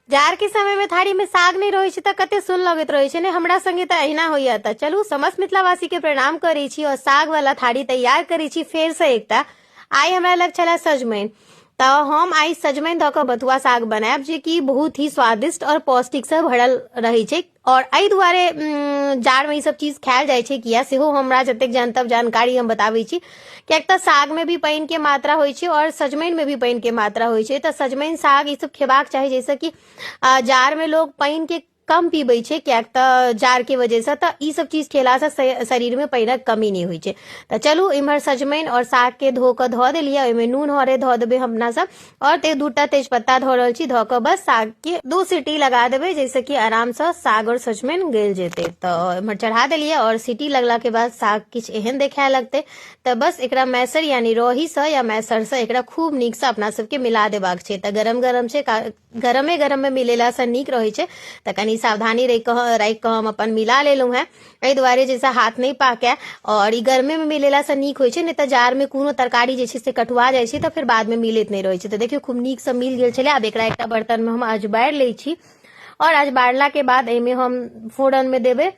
जाड़के समयमे थारीमे साग नहि रहै छै तऽ कते सुन लगैत रहै छै ने। हमरा संगे तऽ अहिना होइए। तऽ चलू, समस्त मिथिलावासीके प्रणाम करै छी आओर सागवला थारी तैयार करै छी फेरसँ एकटा। आइ हमरा लग छलै सजमनि, तऽ हम आइ सजमनि धऽ कऽ बथुआ साग बनायब, जेकि बहुत ही स्वादिष्ट आओर पौष्टिकसँ भरल रहै छै। आओर एहि दुआरे जाड़मे ई सब चीज खायल जाइ छै किया, सेहो हमरा जतेक जानतब जानकारी हम बताबै छी। किएक तऽ सागमे भी पानिके मात्रा होइ छै आओर सजमनिमे भी पानिके मात्रा होइ छै, तऽ सजमनि साग ई सब खेबाक चाही, जाहिसँ कि जाड़मे लोग पानिके कम पीबै छै, किएक तऽ जाड़के वजहसँ, तऽ ई सब चीज खेलासँ शरीरमे पानिक कमी नहि होइ छै। तऽ चलू, इम्हर सजमनि आओर सागके धो कऽ धऽ देलियै, ओहिमे नून हरैद धऽ देबै हम अपना सब आओर ते दूटा तेजपत्ता धऽ रहल छी। धऽ कऽ बस सागके 2 सीटी लगा देबै, जाहिसँ कि आरामसँ साग आओर सजमनि गलि जेतै। तऽ एम्हर चढ़ा देलियै आओर सीटी लगलाके बाद साग किछु एहन देखाए लगतै। तऽ बस एकरा मैसर यानी रहीसँ या मैसरसँ एकरा खूब नीकसँ अपना सबके मिला देबाक छै। तऽ गरम गरम छै, गरमे गरममे मिलेलासँ नीक रहै छै, तऽ कनि सावधानी रहि कऽ राखि कऽ हम अपन मिला लेलहुँ हेँ, एहि दुआरे जाहिसँ हाथ नहि पाकए। आओर ई गरमेमे मिलेलासँ नीक होइ छै, नहि तऽ जाड़मे कोनो तरकारी जे छै से कटुआ जाइ छै, तऽ फेर बादमे मिलैत नहि रहै छै। तऽ देखियौ, खूब नीकसँ मिल गेल छलै। आब एकरा एकटा बर्तनमे हम अजबारि लै छी आओर अजबारलाके बाद एहिमे हम फोरनमे देबै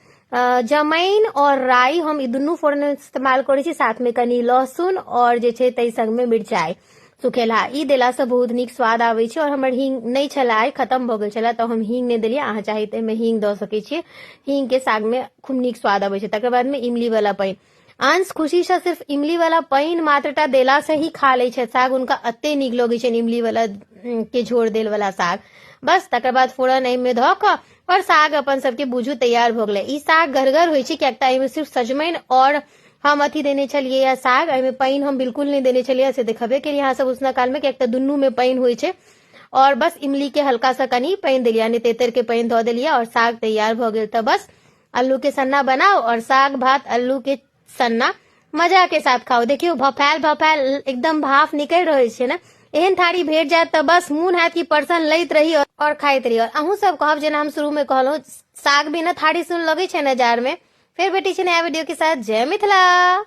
जमाइन आओर राइ। हम ई दुनू फोरन इस्तेमाल करै छी, साथमे कनि लहसुन आओर जे छै ताहि संगमे मिरचाइ सुखेलहा। ई देलासँ बहुत नीक स्वाद आबै छै। आओर हमर हींग नहि छलै आइ, खतम भऽ गेल छलै, तऽ हम हींग नहि देलियै। अहाँ चाही तऽ एहिमे हींग दऽ सकै छियै, हींगके सागमे खूब नीक स्वाद अबै छै। तकर बादमे इमलीवला पानि। अंश खुशीसँ सिर्फ इमलीवला पानि मात्रटा देलासँ ही खा लै छथि साग, हुनका एते नीक लगै छनि इमलीवला के झोर देलवला साग। बस तकर बाद फोरन एहिमे धऽ कऽ आओर साग अपन सबके बुझू तैयार भऽ गेलै। ई साग गरगर होइ छै, किएक तऽ एहिमे सिर्फ सजमनि आओर हम अथी देने छलियै या साग, एहिमे पानि हम बिल्कुल नहि देने छलियै, से देखबे केलियै अहाँ सब उसना कालमे, किएक तऽ दुनूमे पानि होइ छै। आओर बस इमलीके हल्का सा कनि पानि देलियै, यानी तेतरके पानि धऽ देलियै आओर साग तैयार भऽ गेल। तऽ बस आलू के सन्ना बनाउ आओर साग भात आलू के सन्ना मजा के साथ खाउ। देखियौ, भफायल भफायल एकदम भाफ निकलि रहल छै ने। एहन थारी भेट जायत तऽ बस मोन हैत कि परसन लैत रही आओर खाइत रही। आओर अहूँ सब कहब, जेना हम शुरू में कहलहुँ, साग बिना थारी सुन लगै छै ने जाड़मे। फेर भेटै छै नया वीडियो के साथ। जय मिथिला।